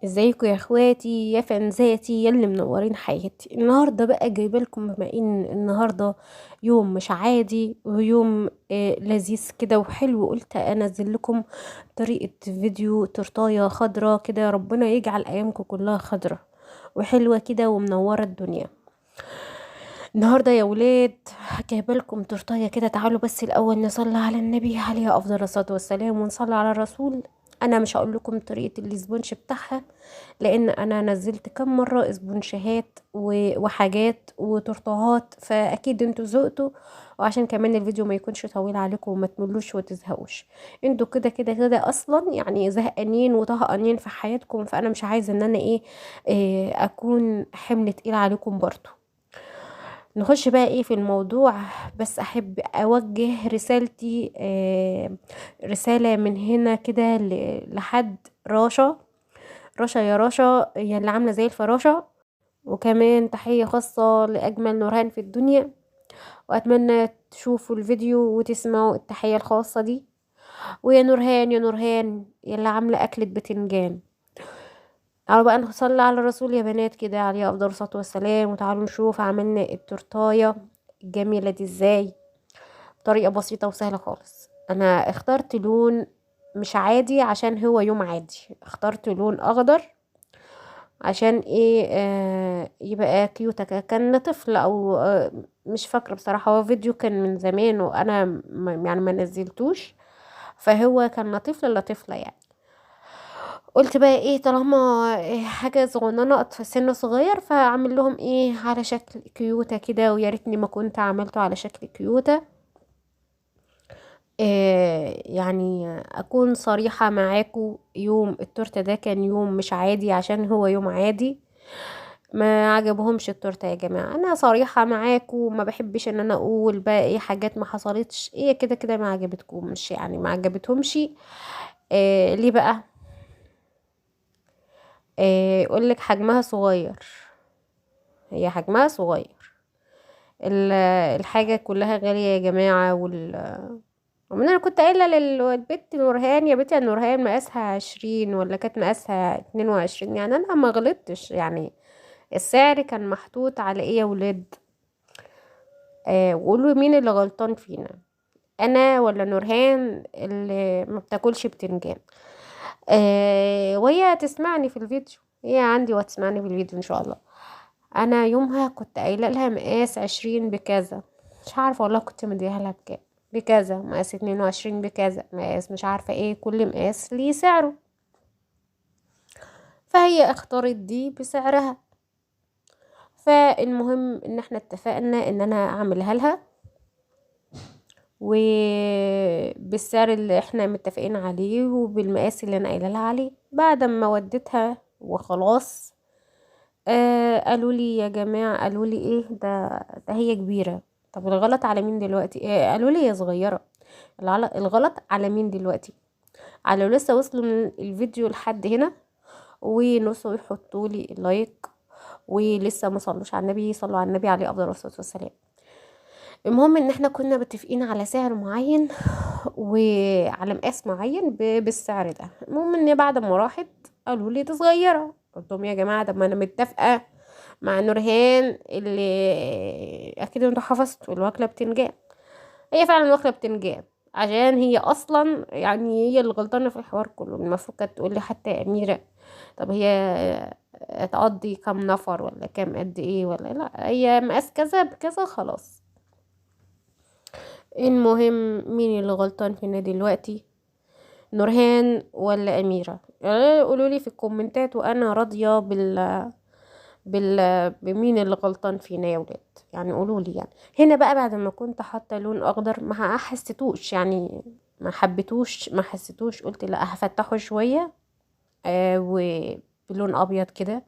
ازيكم يا اخواتي يا فانزاتي يا اللي منورين حياتي. النهارده بقى جايبه لكم، بما ان النهارده يوم مش عادي ويوم لذيذ كده وحلو، قلت انزل لكم طريقه فيديو تورتايه خضراء كده. ربنا يجعل ايامكم كلها خضراء وحلوه كده ومنوره الدنيا. النهارده يا ولاد جايبه لكم تورتايه كده. تعالوا بس الاول نصلي على النبي عليه افضل الصلاة والسلام ونصلي على الرسول. انا مش هقول لكم طريقه ال sponge بتاعها لان انا نزلت كم مرة اسبونشات وحاجات وتورتاهات، فاكيد انتوا زهقتوا، وعشان كمان الفيديو ما يكونش طويل عليكم وما تملوش وتزهقوش. انتوا كده كده كده اصلا يعني زهقانين وطهقانين في حياتكم، فانا مش عايزه ان انا إيه اكون حمل تقيل عليكم برضو. نخش بقى ايه في الموضوع. بس احب اوجه رسالتي، رسالة من هنا كده لحد راشا. رشا يا رشا يا اللي عاملة زي الفراشة، وكمان تحية خاصة لأجمل نورهان في الدنيا، وأتمنى تشوفوا الفيديو وتسمعوا التحية الخاصة دي. ويا نورهان يا نورهان يا اللي عاملة أكلة بتنجان. تعالوا بقى نصلي على الرسول يا بنات كده عليه أفضل الصلاة والسلام، وتعالوا نشوف عملنا التورتاية الجميلة دي ازاي بطريقة بسيطة وسهلة خالص. أنا اخترت لون مش عادي عشان هو يوم عادي، اخترت لون اخضر عشان ايه، يبقى كيوتة. كان طفل او مش فاكرة بصراحة، هو فيديو كان من زمان وانا يعني ما نزلتوش، فهو كان طفل لطفلة يعني. قلت بقى ايه، طالما حاجة صغننة في سن صغير فاعمل لهم ايه على شكل كيوتة كده، ويا ريتني ما كنت عملته على شكل كيوتة. يعني اكون صريحة معاكم، يوم التورتة ده كان يوم مش عادي عشان هو يوم عادي، ما عجبهمش التورتة يا جماعة. انا صريحة معاكم، ما بحبش ان انا اقول بقى ايه حاجات ما حصلتش، ايه كده كده ما عجبتكمش يعني ما عجبتهمش. ليه بقى؟ يقولك حجمها صغير، هي حجمها صغير، الحاجة كلها غالية يا جماعة. ومن انا كنت قايله للبت نورهان، يا بنتي يا نورهان مقاسها 20 ولا كانت مقاسها 22، يعني انا ما غلطتش، يعني السعر كان محطوط على ايه يا ولاد؟ وقولوا مين اللي غلطان فينا، انا ولا نورهان اللي ما بتاكلش بتنجان؟ وهي تسمعني في الفيديو، هي عندي وهتسمعني في الفيديو ان شاء الله. انا يومها كنت قايله لها مقاس 20 بكذا، مش عارفه والله كنت مديها لها بكام، بكذا، مقاس 22 بكذا، مقاس مش عارفه ايه، كل مقاس ليه سعره، فهي اختارت دي بسعرها. فالمهم ان احنا اتفقنا ان انا اعملها لها وبالسعر اللي احنا متفقين عليه وبالمقاس اللي انا قايله لها عليه. بعد ما وديتها وخلاص، قالوا لي يا جماعة، قالوا لي ايه ده هي كبيرة. طب الغلط على مين دلوقتي؟ قالوا لي هي صغيرة. الغلط على مين دلوقتي؟ على لسه وصلوا من الفيديو لحد هنا ونصوا يحطوا لي اللايك، ولسه ما صلوش على النبي، صلوا على النبي عليه افضل الصلاة والسلام. المهم ان احنا كنا متفقين على سعر معين وعلى مقاس معين بالسعر ده. المهم ان بعد ما راحت قالوا لي دي صغيرة، قلت لهم يا جماعة ده ما انا متفقه مع نورهان اللي اكيد انتوا حفظتوا الواكله بتنجان. هي فعلا واكله بتنجان، عشان هي اصلا يعني هي اللي غلطانة في الحوار كله. المفروض كانت تقول لي حتى يا اميره طب هي تقضي كام نفر ولا كام قد ايه، ولا لا هي مقاس كذا بكذا خلاص. المهم مين اللي غلطان فينا دلوقتي، نورهان ولا اميره؟ قولوا لي في الكومنتات، وانا راضية بمين اللي غلطان فينا يا ولاد، يعني قولوا لي. يعني هنا بقى بعد ما كنت حاطه لون اخضر ما حسيتوش، يعني ما حبيتوش، ما حسيتوش، قلت لا هفتحه شوية، وبلون ابيض كده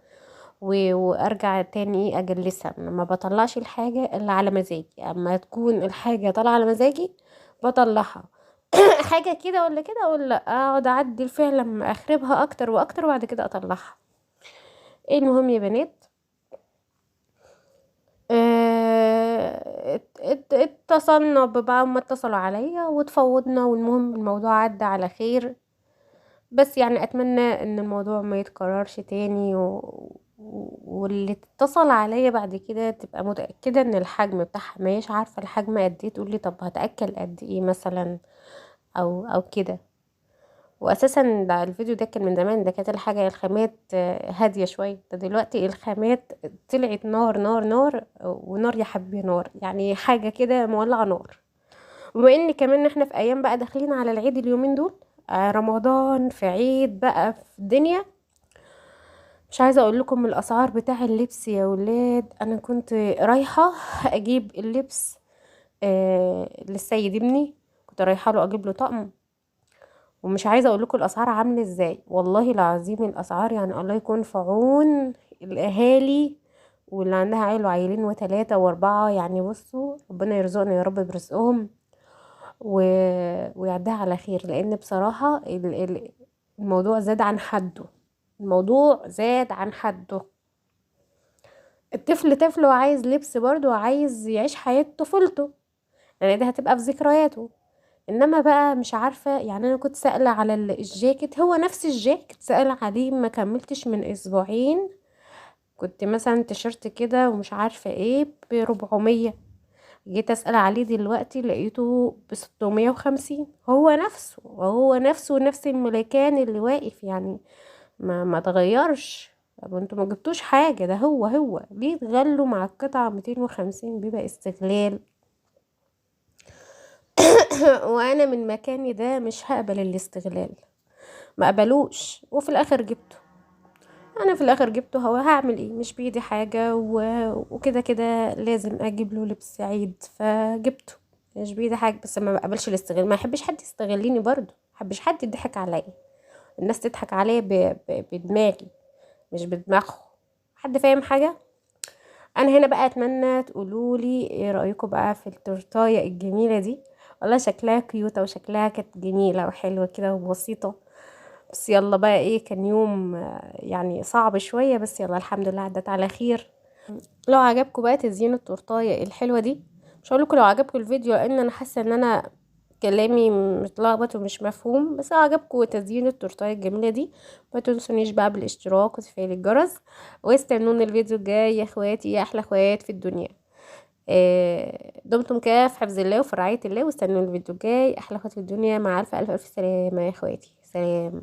وارجع تاني اجلسها. ما بطلعش الحاجة اللي على مزاجي، اما تكون الحاجة طالعه على مزاجي بطلعها حاجة كده ولا كده، اقول لا اقعد اعدل فيها لما اخربها اكتر واكتر وبعد كده اطلعها. المهم يا بنات، اتصلنا ببعض، ما اتصلوا عليا وتفوضنا، والمهم الموضوع عدى على خير. بس يعني اتمنى ان الموضوع ما يتكررش تاني، واللي تتصل عليا بعد كده تبقى متأكدة ان الحجم بتاعها، ما هيش عارفة الحجم قد ايه تقولي طب هتأكل قد ايه مثلا او كده. واساسا ده الفيديو ده كان من زمان، ده كانت الحاجة الخامات هادية شوية، ده دلوقتي الخامات طلعت نار نار نار ونار يا حبيبي نار، يعني حاجة كده مولعة نار. وبما ان كمان احنا في ايام بقى داخلين على العيد اليومين دول، رمضان في عيد بقى في الدنيا، مش عايزه اقول لكم الاسعار بتاع اللبس يا ولاد. انا كنت رايحة اجيب اللبس للسيد ابني، كنت رايحة له اجيب له طقم، ومش عايزه اقول لكم الاسعار عامله ازاي، والله العظيم الاسعار يعني الله يكون في عون الاهالي واللي عندها عيل وعيلين وثلاثة واربعة. يعني بصوا ربنا يرزقنا يا رب برزقهم ويعديها على خير، لان بصراحة الموضوع زاد عن حده، الموضوع زاد عن حده. الطفل طفل وعايز لبس برضه وعايز يعيش حياة طفولته، يعني ده هتبقى في ذكرياته. انما بقى مش عارفة، يعني انا كنت سألة على الجاكيت، هو نفس الجاكيت سألة عليه ما كملتش من اسبوعين، كنت مثلا تيشرت كده ومش عارفة ايه ب400، جيت اسأل عليه دلوقتي لقيته ب650، هو نفسه، هو نفسه نفس الملكان اللي واقف، يعني ما تغيرش. طب انتوا ما جبتوش حاجة، ده هو هو ليه تغلوا مع القطعة 250؟ بيبقى استغلال. وانا من مكاني ده مش هقبل الاستغلال، ما قبلوش، وفي الاخر جبته. انا في الاخر جبته، هو هعمل ايه؟ مش بيدي حاجة، وكده كده لازم اجيب له لبس عيد فجبته، مش بيدي حاجة. بس ما بقبلش الاستغلال، ما احبش حد يستغلني برضو، ما احبش حد يضحك عليا، الناس تضحك عليا بدماغي مش بدماغهم. حد فاهم حاجة؟ انا هنا بقى اتمنى تقولولي ايه رايكم بقى في التورتايه الجميلة دي، والله شكلها كيوته وشكلها كانت جميلة وحلوه كده وبسيطة. بس يلا بقى ايه، كان يوم يعني صعب شوية، بس يلا الحمد لله عدت على خير. لو عجبكم بقى تزيين التورتايه الحلوة دي، مش هقول لكم لو عجبكم الفيديو لان انا حاسه ان انا كلامي متلخبط ومش مفهوم، بس لو عجبكم تزيين التورتايه الجميلة دي ما تنسونيش بقى بالاشتراك وتفعيل الجرس، واستنوني الفيديو الجاي يا اخواتي، يا احلى اخوات في الدنيا. دمتم كده في حفظ الله وفي رعاية الله، واستنوني الفيديو الجاي. احلى اخوات في الدنيا، مع الف الف الف سلامه يا اخواتي، سلام.